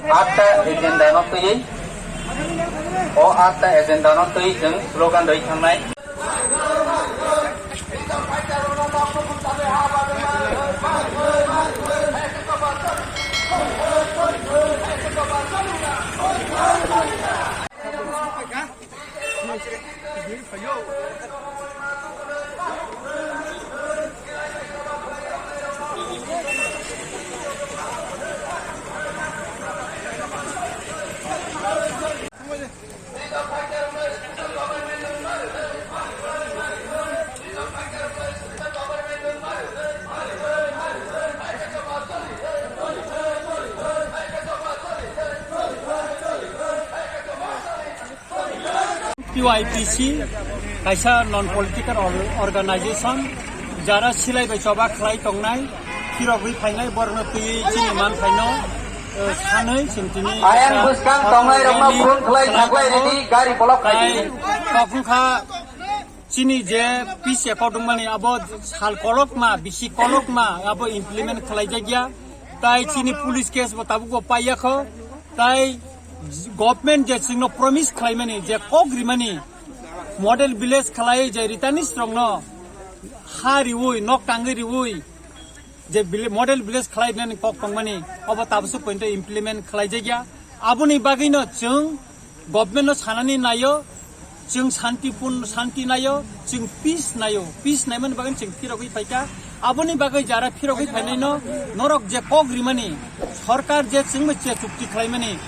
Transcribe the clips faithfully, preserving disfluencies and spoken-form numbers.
Atta agenda no twiwi, o atta agenda no twiwi chwng slogan rwi thangnai. T Y P C kaisa non political or-, organization, jara silai bai choba khlai tongnai, phirogwi phainai borokno twiwi chini man phaino, eh, sanwi chwng tini Ayang kaisa bwskang tongnai rokno rally phone khlai khlai saklai tongo. Ridi, gari block khai tei di. Kokung kha chini je peace accord wngmani abo sal kolokma, bisi kolokma abo implement khlai jakya, tai chini police case bo tabuk bo paiya kho, tai government je chwngno promise khlaimani, je kok rimani, model village khlai je returnees rokno ha riwi, nok tangwi riwi, je vile-, model village khlai nani kok tongmani, obo tabuk porjonto implement khlai jakya. Aboni bagwino chwng government no sanani naio, chwng shanti pun-, shanti naio, chwng peace naio, peace naimani bagwi chwng phirogwi phaikha. Aboni bagwi jara phirogwi phainaino norok je kok rimani, sorkar je chwngno je chukti khlaimani,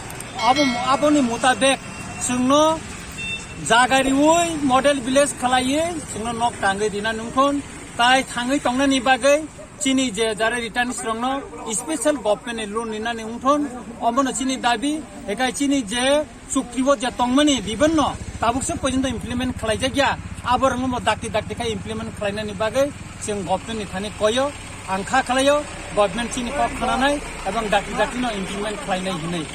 abo, aboni mutabek chwngno jaga riwi model village khlaiwi chwngno nok tangwi rina nungthon, tai thangwi tongnani bagwi chini je jara returnees rokno special government ni loan rinani wngthon, omono chini dabi, ekai chini je chukti o je tongmani bibinno tabuk se porjonto implement khlai jakya, abo rokno bo dakti dakti khai implement khlainani bagwi chwng government ni thani koyo, ang kha khlaio, government chini kok khnanai ebong dakti dakti no implement khlainai hinwi.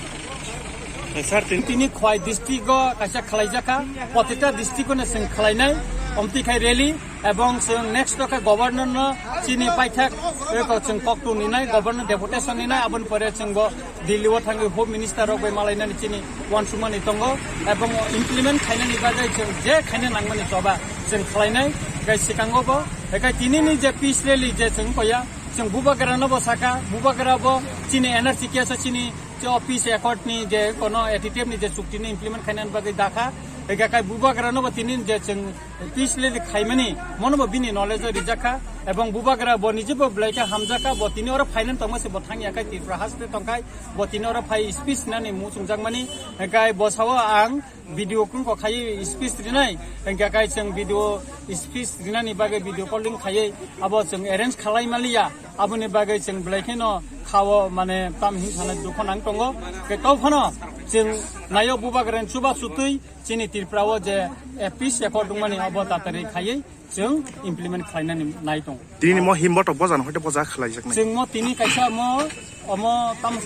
Eh, sir, tin- Tini Khwai district o kaisa khlai jakha, protita district o no chwng khlainai, omtwi khai rally, ebong chwng next o khe governor no chini paithak, eko chwng kok tong ninai, governor deputation ninai, aboni pore chwng bo Delhi o thangwi Home Minister rok bai malainani chini uansukmani tongo, ebong implement khainani bagwi chwng je khaina nangmani choba chwng khlainai. Gai sikango bo, ekai tini ni je peace rally je chwng koya, chwng Bubagra no bo saka, Bubagra bo chini N R C case o chini je peace accord ni je kono A T T F ni je chukti ni implement khainani bagwi dakha, ekai Bubagra no bo tini je chwng peace rally khaimani, mono bo bini knowledge o rijak kha, ebong Bubagra bo nije bo belai khe hamjak kha, bo tini oro phainani tongma se bo thangya khai Tripura haste tongkhai, bo tini oro phai speech rinani muchungjakmani, hingkhe bo sao ang video kungko khaiwi speech rinai, hingkhe kai chwng video speech rinani bagwi video calling khaiwi abo chwng arrange khalai maliya, aboni bagwi chwng belai kheno khao mane tam hin thana dukho nang tongo, hingkhe tei phano chwng naio Bubagrani chuba chutwi, chini Tripura o je, eh, peace accord wngmani abo tatari khaiwi chwng implement khlainani nai tongo. Tini mo himboto bojan hoite boja khlaijaknai. Chwng mo tini kaisa mo omo tam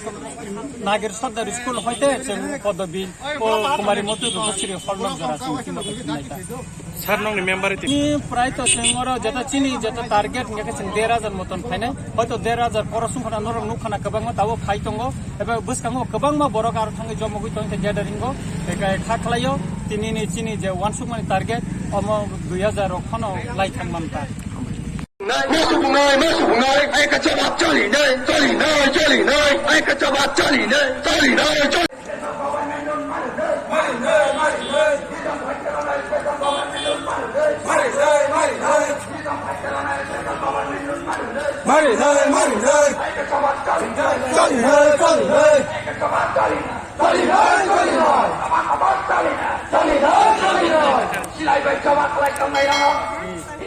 Nager Sardar School hoite chwng Podobi o Kumari Motwi Rupa Sri Hall nok jora chwng tini nai ta. Sir, nongni member tini? Tini prai to chwng oro jeta chini jeta target hingkhe chwng der hajar moton phainai. Hoito der hajar khorok songkhana norok nukkhana kwbangma tabuk phai tongo. Eba bwskango kwbangma borok aro thangwi jomogwi tongkha gathering o. Eka kha khlaio, tinini chini je uansukmani target, omo dui hajar rok phano lai thang mankha. Masuk nai, masuk nai, ai kachaba chali nai, chali nai, chali nai, ai kachaba chali nai, chali nai, chali. Mari nai, mari nai. Chali nai, chali nai. Chali nai, chali nai. Chali nai, chali nai. Silai bai choba khlai tongnai rok.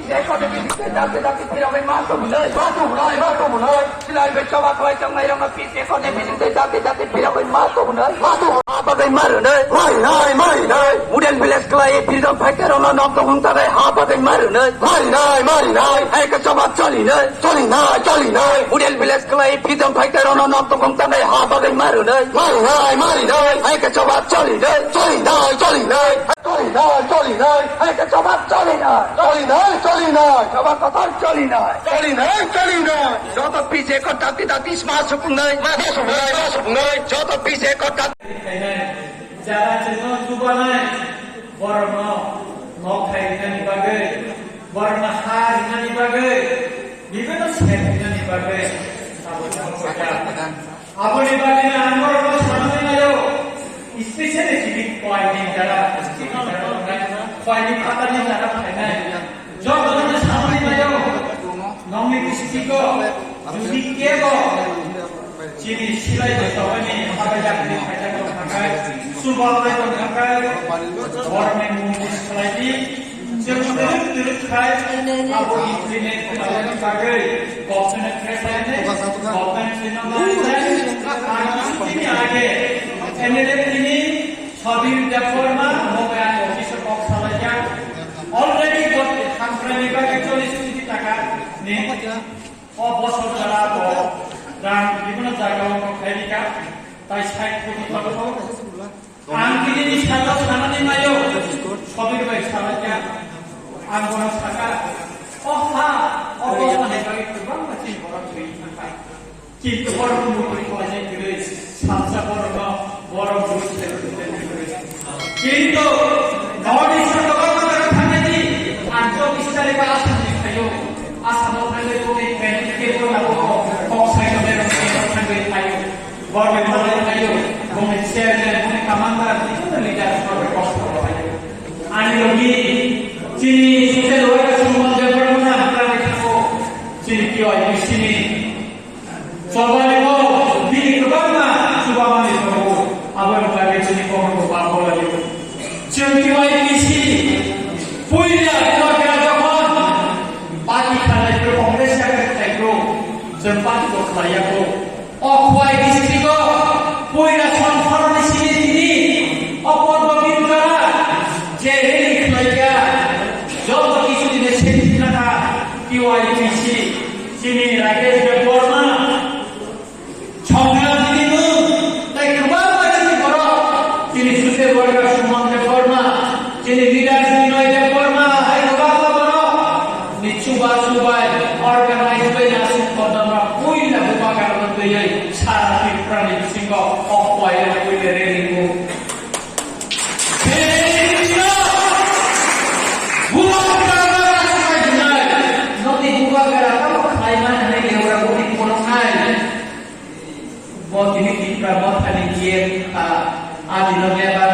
Silai bai choba khlai tongnai rok. Silai bai choba khlai tongnai rok. Pise kone bising tei dati dati phirogwi ma tubunai. Ma tubu ha bagwi ma rwnai. Mari nai, mari nai. Model village khlai freedom fighter ono nok tongmung tanai ha bagwi ma rwnai. Mari nai, mari nai. Ai ka choba chali nai. Chali nai, chali nai. Model village khlai freedom fighter ono nok tongmung tanai ha bagwi ma rwnai. Mari nai, mari nai. Ai ka choba chali nai. Chali nai, chali nai. Chali nai, chali nai. Hai khe choba chali nai. Chali nai, chali nai. Choba kotor chali nai. Chali nai, chali nai. Joto pise ko dati dati ma supungnai. Ma supungnai, ma supungnai. Joto pise ko Chubanai borokno nok khai rinani bagwi, borokno ha rinani bagwi, bibino sep rinani bagwi abo chongkojak. Aboni bagwino ang norokno sanwi naio, especially chini Khowai ni jara, chini jara wngnai, Khowai ni phatarni jara phainai. Jotono sanwi naio, nongni bisingtwi jodi kebo chini silai bai tongmani habai yakni phaijak tongkha khe, chubalai tongkha khe, borokni mung buj khlai di, chwng twrwk twrwk khai abo implement khlainani bagwi government khe khlainai, government chini lainai, ar kisu dini age M L A tini Sabir Debbarma, omo bai ang office o kok salaijak. Already bo hamkraini bagwi chollish koti taka ni o bosor jora bo rang bibino jaga o kok khairika, tai sait koti tongkho. Ang tini ni salo sanani naio, Sabir bai salaijak. Ang bono saka, o ha, o bosor ni bagwi kwbangma chini borok thwi thangkha. Kintu borok mukri khlainai kwrwi, salsa borokno borok bui se rwknai kwrwi. Kintu North East o kwbangma jaga thangnai di, ang chok istari ba Assam ni phaio, Assam o thangwi boni training tei bo labo kok sai rok tei rok thangwi phaio. Borok ni malai phaio, boni chairman, boni commander, boni leader, borok kok sai phaio. Ani logi chini social worker Suman Debbarma na hamkrai thango, chini K Y B C ni Chobani o bini kwbangma chubamani tongo, aboni bagwi chini kokrokbo bangbo laio. Chwng T Y P C puila Bubagra jokhon party khanai phuru Congress yakni khlai phuru chwng party bo khlai ya kho. O Khowai district o puila songkhorni simi tini o Padma Bindara je rally khlai kha, joto kisu dine semi kha T Y P C. Chini Rakesh Debbarma, Chongla Didi mung, tei kwbangma chini borok, chini social worker Suman Debbarma, chini leader Binoy Debbarma, hai kwbangma borok ni chuba chubai organize bai na suk kodamra puila Bubagra no twiwi sara Tripura ni bisingo o puila puila rally mung. Nokni Bubagra tamo khlaima hwnwi leura boni phunuknai. Bo tini Tipra mothani G M kha, ani no member